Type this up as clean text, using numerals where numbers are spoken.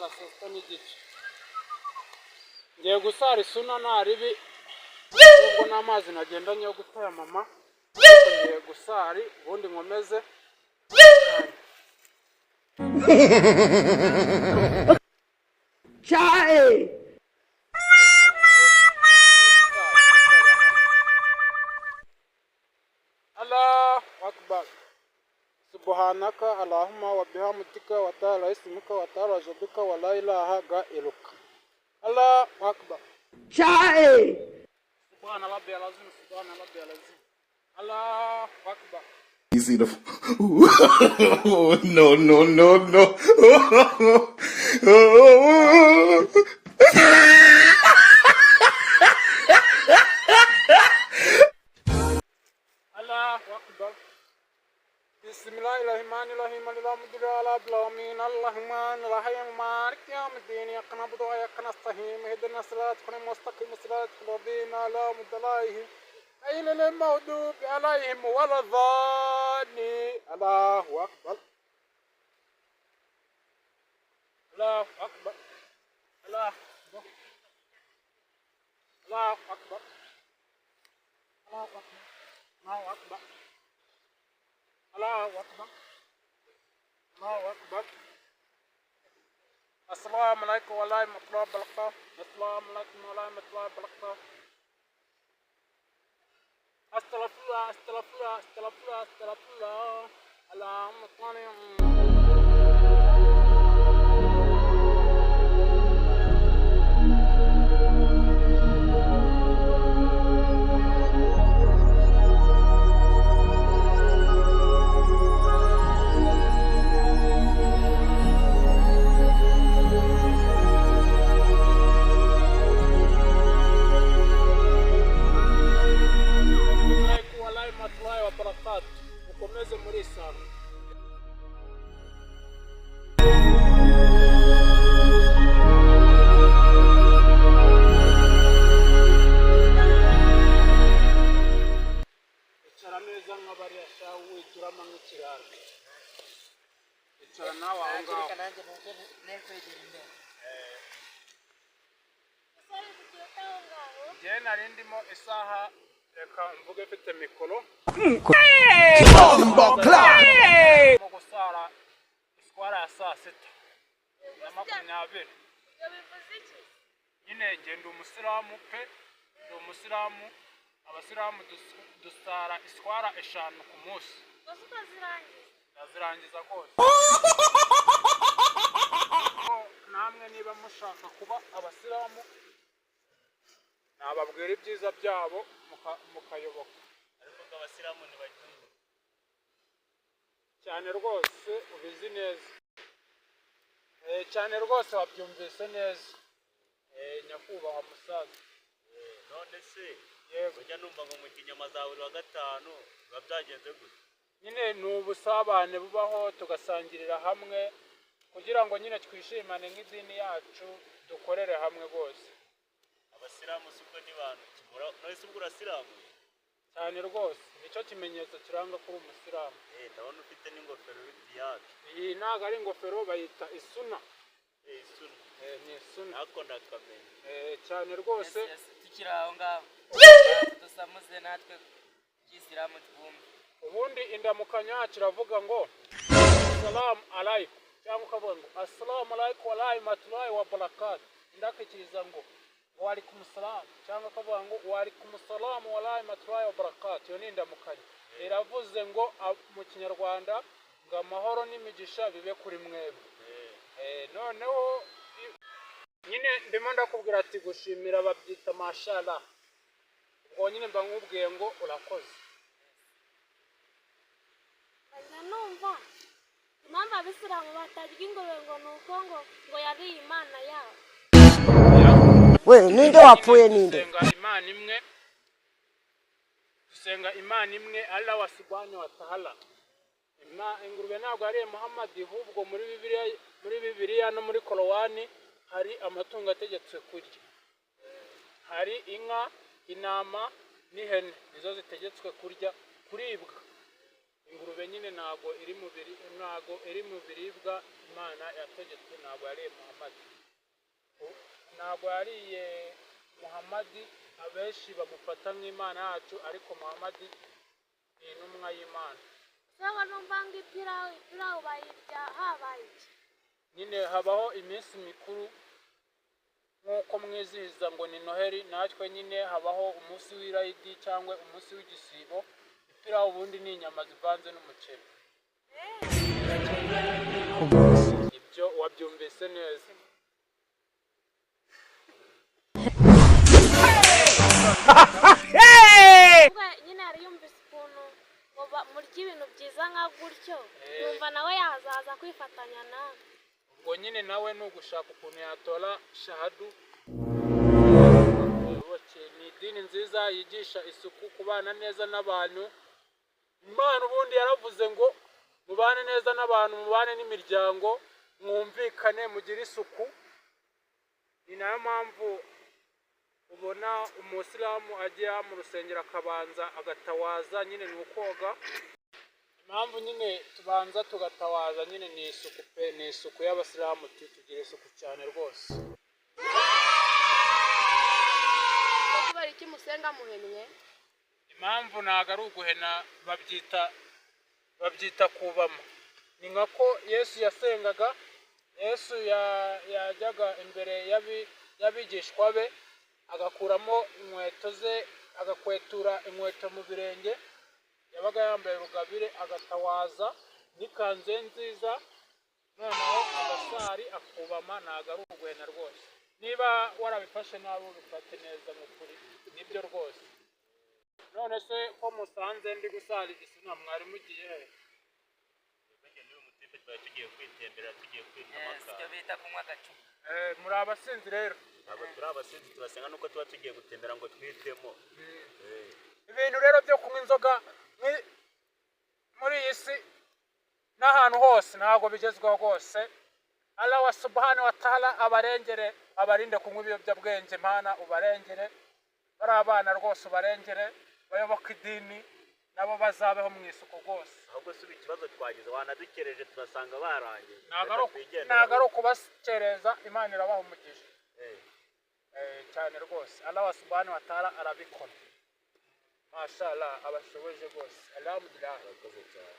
Saa sita n'igice ngiye gusara isuna ntaribi, nubwo n'amazi nagendanye yo gutaya mama, ariko ngiye gusari ubundi nkomeze. Chai! Allahu akbar. Subhanaka Allahumma wa bihamdika wa ta'ala ismuka wa ta'ala jadduka wa la ilaha gairuka. Allahu akbar. Chai! Subhana rabbiyal azim, subhana rabbiyal azim. Allahu akbar. Easy to. No, no, no, no. Allahu akbar. Bismillahirrahmanirrahim. Alhamdulillahi rabbil alamin. Arrahmanir rahim. Maliki yawmiddin. Iyyaka na'budu wa iyyaka nasta'in. Ihdinas siratal mustaqim. Siratal ladzina an'amta 'alaihim ghayril maghdubi 'alaihim waladdallin. Allahu akbar. Allahu akbar. Allahu akbar. Allahu akbar. Allahu akbar. Allahu akbar. Allahu akbar. Allahu akbar. Assalamu alaikum wa rahmatullahi wa barakatuh. Assalamu alaikum wa rahmatullahi wa barakatuh. Astaghfirullah, astaghfirullah, astaghfirullah, astaghfirullah. Allahumma salli. Alaikum wa rahmatullahi wa barakatuh. Mukomeze muri isanga. Icara neza nk'abariya sha, wituramo nk'ikirara. Icara nawe aho ngaho. Reka nanjye numve ne kwegera imbere. Njyewe nari ndimo isaha, reka mvuge mfite mikoro mu gusara iswara ya 6:20. Nyine njye ndi umusilamu pe, ndi umusilamu. Abasilamu dusara iswara 5 ku munsi. Ndazirangiza rwose. Ko namwe niba mushaka kuba abasilamu, nababwira ibyiza byabo mukayoboka. Ariko ngo abasilamu ntibagira Cyane rwose ubizi neza. Cyane rwose wabyumvise neza. Nyakubahwa musaza. None se Yego. ujya numva ngo mu kinyama za buri wa gatanu biba byagenze gute? Nyine ni ubusabane bubaho, tugasangirira hamwe kugira ngo nyine twishimane nk'idini yacu, dukorere hamwe rwose. Abasilamu si ubwo ni bantu kimura? None se ubwo urasilamuye? Cyane rwose, nicyo kimenyetso kiranga kuri umusilamu. Ndabona ufite n'ingofero y'ibiyaka. Iyi ntabwo ari ingofero, bayita isuna. Isuna. Ni isuna. Ntako ndakamenya. Cyane rwose. Yes, tukiri aho ngaho dusamuze natwe kisilamu twumve. Ubundi indamukanyo yacu iravuga ngo assalamu alaikum, cyangwa ukavuga ngo assalamu alaikum wa rahmatullahi wa barakatuh. Indakikiriza ngo wa alaikum salam, cyangwa ukavuga ngo wa alaikum salam wa rahmatullahi wa barakatuh. Iyo ni indamukanyo iravuze ngo mu kinyarwanda ngo amahoro n'imigisha bibe kuri mwebwe. Noneho nyine ndimo ndakubwira ati gushimira babyita mashallah. Ubwo nyine mba nkubwiye ngo urakoze. Njya numva impamvu abisilamu batarya ingurube ngo ni uko ngo yariye imana yabo. We, ninde wapfuye ninde? Dusenga Imana imwe, dusenga Imana imwe, Allah wa subhanahu wa ta'ala. Ingurube ntabwo yariye Muhammad, ahubwo muri Bibiliya no muri Korowani hari amatungo ategetswe kurya. Hari inka, intama n'ihene, nizo zitegetswe kurya, kuribwa. Ingurube nyine ntabwo iri mu biri, ntabwo iri mu biribwa Imana yategetse. Ntabwo yariye Muhamadi. Ntabwo yariye Muhamadi. Abenshi bamufata nk'Imana yacu, ariko Muhamadi ni intumwa y'Imana. Saba numva ngo ipirawu bayirya habaye iki? Nyine habaho iminsi mikuru, nk'uko mwizihiza ngo ni Noheli, natwe nyine habaho umunsi w'irayidi cyangwa umunsi w'igisibo. Ipirawu ubundi ni inyama zivanze n'umuceri. Ibyo wabyumvise neza. Ubwo nyine yari yumvise ukuntu ngo murya ibintu byiza nka gutyo, yumva nawe yazaza kwifatanya nawe. Ubwo nyine nawe ni ugushaka ukuntu yatora shahadu. Ni idini nziza yigisha isuku, kubana neza n'abantu. Imana ubundi yaravuze ngo mubane neza n'abantu, mubane n'imiryango, mwumvikane, mugire isuku. Ni nayo mpamvu ubona umusilamu ajya mu rusengero akabanza agatawaza, nyine ni ukoga. Impamvu nyine tubanza tugatawaza nyine ni isuku pe, ni isuku y'abasilamu. Tugira isuku cyane rwose. Kubera iki musenga muhennye? Impamvu ntabwo ari uguhena, babyita kubama. Ni nka ko Yesu yasengaga. Yesu yajyaga imbere y'abigishwa be, agakuramo inkweto ze, agakwetura inkweto mu birenge. Yabaga yambaye rugabire, agatawaza n'ikanzu ye nziza, noneho agasari akubama. Ntabwo ari uguhena rwose. Niba warabifashe nabi, ubifate neza mu kuri, nibyo rwose. None se ko musanze ndi gusara igisina, mwari mugiye he? Twebwe n'uyu mutipe twari tugiye kwitembera, tugiye kwita Yes, amaka. icyo bita kunywa agacupa. Muri abasinzi rero. Ntabwo turi abasinzi, turasenga nuko tuba tugiye gutembera ngo twitemo. Ibintu rero byo kunywa inzoga muri iyi si n'ahantu hose ntabwo bigezweho rwose. Allah wa subhanahu wa ta'ala abarengere, abarinde kunywa ibiyobyabwenge. Mana ubarengere bari abana rwose, ubarengere bayoboke idini, nabo bazabeho mu isuku rwose. Ahubwo si ubu ikibazo twagize, wanadukereje turasanga barangije. Ntabwo Reka twigendere. Ntabwo ari ukubakereza, Imana irabaha umugisha. Cyane rwose, Allah wa subhanahu wa ta'ala arabikora. Mashallah, abashoboje rwose, alhamdulillah. Urakoze cyane.